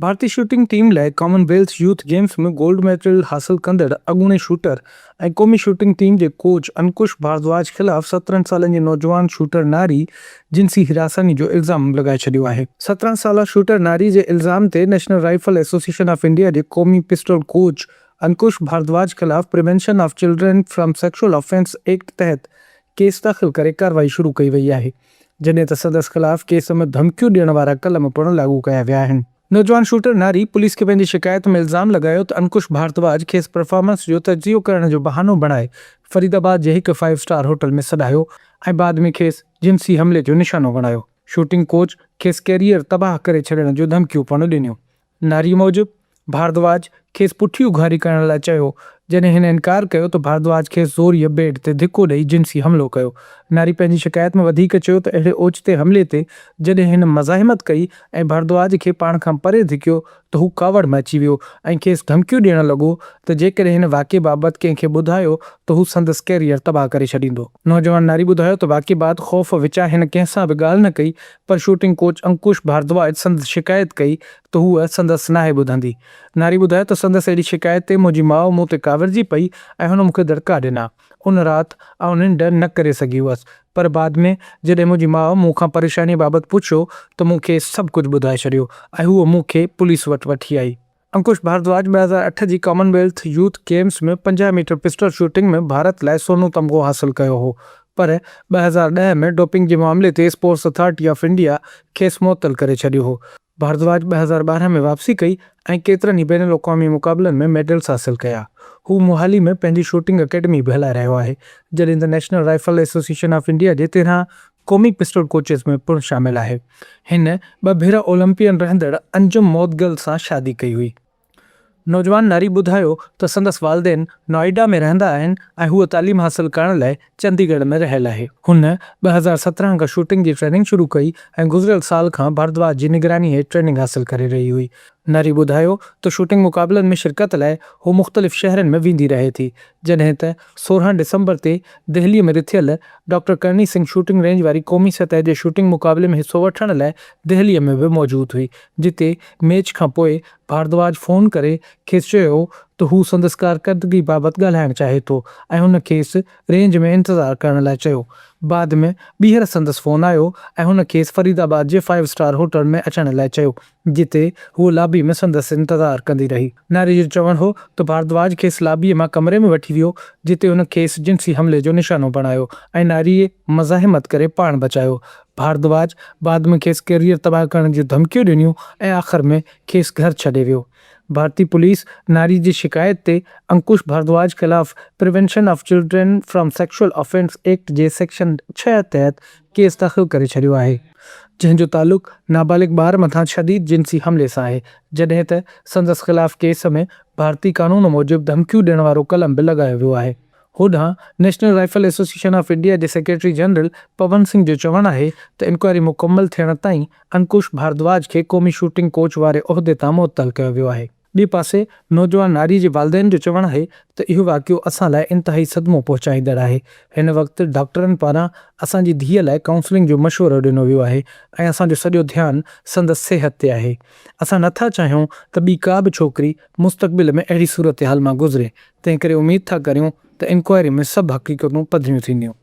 ڀارتي shooting team لاء common wealth youth games ۾ gold medal حاصل ڪندڙ اڳوڻي شوٽر ۽ قومي شوٽنگ ٽيم جي ڪوچ انڪش ڀاردواج خلاف 17 سالن جي نوجوان شوٽر ناري جنسي هراساني جو الزام لڳائي ڇڏيو آهي. 17 سالا شوٽر ناري جي الزام تي national rifle association of India جي قومي پسٽل ڪوچ انڪش ڀاردواج خلاف prevention of children from sexual offence act تحت ڪيس داخل ڪري ڪارروائي شروع ڪئي وئي آهي. جڏهن ته سندس خلاف ڪيس ۾ ڌمڪيون ڏيڻ وارا قلم پڻ لاڳو ڪيا ويا آهن. نوجوان شوٽر ناري پوليس کي پنهنجي شڪايت ۾ الزام لڳايو ته انڪش ڀاردواج کيس پرفارمنس جو تجزيو ڪرڻ جو بهانو بڻائي فريد آباد جي هڪ فائيو اسٽار هوٽل ۾ سڏايو ۽ بعد ۾ کيس جنسي حملي جو نشانو بڻايو. شوٽنگ ڪوچ کيس ڪيريئر تباهه ڪري ڇڏڻ جون ڌمڪيون پڻ ڏنيون. ناري موجب، ڀاردواج کيس پٺي اگهاڙي ڪرڻ لاء چيو، جڏهن هن انڪار ڪيو ته ڀاردواج کيس زوريء بيڊ تي ڌڪو ڏئي جنسي حملو ڪيو. ناري پنهنجي شڪايت ۾ وڌيڪ چيو ته اهڙي اوچتي حملي تي جڏهن هن مزاحمت ڪئي ۽ ڀاردواج کي پاڻ کان پري ڌڪيو ته هو ڪاوڙ ۾ اچي ويو ۽ کيس ڌمڪيون ڏيڻ لڳو ته جيڪڏهن هن واقعي بابت ڪنهن کي ٻڌايو ته هو سندس ڪيريئر تباهه ڪري ڇڏيندو. نوجوان ناري ٻڌايو ته واقعي بعد خوف وچان هن ڪنهن سان به ڳالهه نه ڪئي پر شوٽنگ ڪوچ انڪش ڀاردواج سندس شڪايت ڪئي ته هوء سندس ناهي ٻڌندي. ناري ٻڌايو ته سندس اهڙي شڪايت تي منهنجي ماء مون تي ڪاوڙجي پئي ۽ هن مون کي دڙڪا ڏنا. ان رات آئون ننڊ نه ڪري سگهي هئس. پر بعد ۾ جڏهن منهنجي ماء مون کان پريشانيء بابت پڇيو ته مون کيس سڀ ڪجهه ٻڌائي ڇڏيو ۽ هوء مون کي پوليس وٽ وٺي آئي. انڪش ڀاردواج 2008 جي Commonwealth youth games ۾ 50 metre pistol shooting ۾ Bharat لاء سونو تمغو حاصل ڪيو هو پر 2010 ۾ ڊوپنگ جي معاملي تي اسپورٽس اٿارٽي آف انڊيا کيس معطل ڪري ڇڏيو هو. ڀاردواج 2012 ۾ واپسي ڪئي ۽ ڪيترن ئي بين الاقوامي مقابلن ۾ ميڊلز حاصل ڪيا. هو موهالي ۾ پنهنجي شوٽنگ اڪيڊمي به هلائي رهيو آهي جڏهن ته national rifle association of India جي 13 قومي پسٽل ڪوچز ۾ پڻ شامل آهي. هن ٻه ڀيرا اولمپيئن رهندڙ انجم مودگل سان شادي ڪئي هئي. نوجوان ناري ٻڌايو ته سندس والدين نوئيڊا ۾ رهندا آهن ۽ هوء تعليم حاصل ڪرڻ لاء چنديڳڙهه ۾ رهيل آهي. هن 2017 کان شوٽنگ جي ٽريننگ شروع ڪئي ۽ گذريل سال کان ڀاردواج جي نگراني هيٺ ٽريننگ حاصل ڪري رهي هئي. ناري ٻڌايو ته شوٽنگ مقابلن ۾ شرڪت لاء هوء مختلف شهرن ۾ ويندي رهي ٿي، جڏهن ته 16 ڊسمبر تي دهلي ۾ رٿيل doctor Karni Singh shooting range واري قومي سطح جي شوٽنگ مقابلي ۾ حصو وٺڻ لاء دهلي ۾ به موجود هئي جتي ميچ کانپوء ڀاردواج فون ڪري کيس چيو ته هو سندس ڪارڪردگي بابت ڳالهائڻ چاهي ٿو ۽ هن کيس رينج ۾ انتظار ڪرڻ لاء چيو. بعد ۾ ٻيهر سندس فون آيو ۽ هن کيس فريد آباد جي فائيو اسٽار هوٽل ۾ اچڻ لاء چيو جتي هوء لابي ۾ سندس انتظار ڪندي رهي. ناري جو چوڻ هو ته ڀاردواج کيس لابيء مان ڪمري ۾ وٺي ويو، جتي هن کيس جنسي حملي جو نشانو بڻايو ۽ ناريء مزاحمت ڪري پاڻ بچايو. ڀاردواج بعد ۾ کيس ڪيريئر تباهه ڪرڻ جون ڌمڪيون ڏنيون ۽ آخر ۾ کيس گهر ڇڏي ويو. ڀارتي پوليس ناري جي شڪايت تي انڪش ڀاردواج خلاف prevention of children from sexual offence act جي سيڪشن ڇهه تحت ڪيس داخل ڪري ڇڏيو آهي، جنهن جو تعلق نابالغ ٻار مٿان شديد جنسي حملي سان آهي، جڏهن ته سندس خلاف ڪيس ۾ ڀارتي قانون موجب ڌمڪيون ڏيڻ وارو قلم به لڳايو ويو آهي. هوڏانهن national rifle association of India جي سيڪريٽري جنرل پون سنگهه جو چوڻ آهي ته انڪوائري مڪمل ٿيڻ تائين انڪش ڀاردواج کي قومي شوٽنگ ڪوچ واري عهدي تان معطل ڪيو ويو آهي. ٻئي پاسي نوجوان ناري جي والدين جو چوڻ آهي ته اهو واقعو اسان لاء انتهائي صدمو پهچائيندڙ آهي، هن وقت ڊاڪٽرن پاران اسان جي ڌيء لاء ڪائونسلنگ جو مشورو ڏنو ويو آهي ۽ اسان جو سڄو ڌيان سندس صحت تي آهي، اسان نٿا چاهيون ته ٻي ڪا به ڇوڪري مستقبل ۾ اهڙي صورتحال مان گذري، تنهنڪري اميد ٿا ڪريون ته انڪوائري ۾ سڀ حقيقتون پڌريون ٿينديون.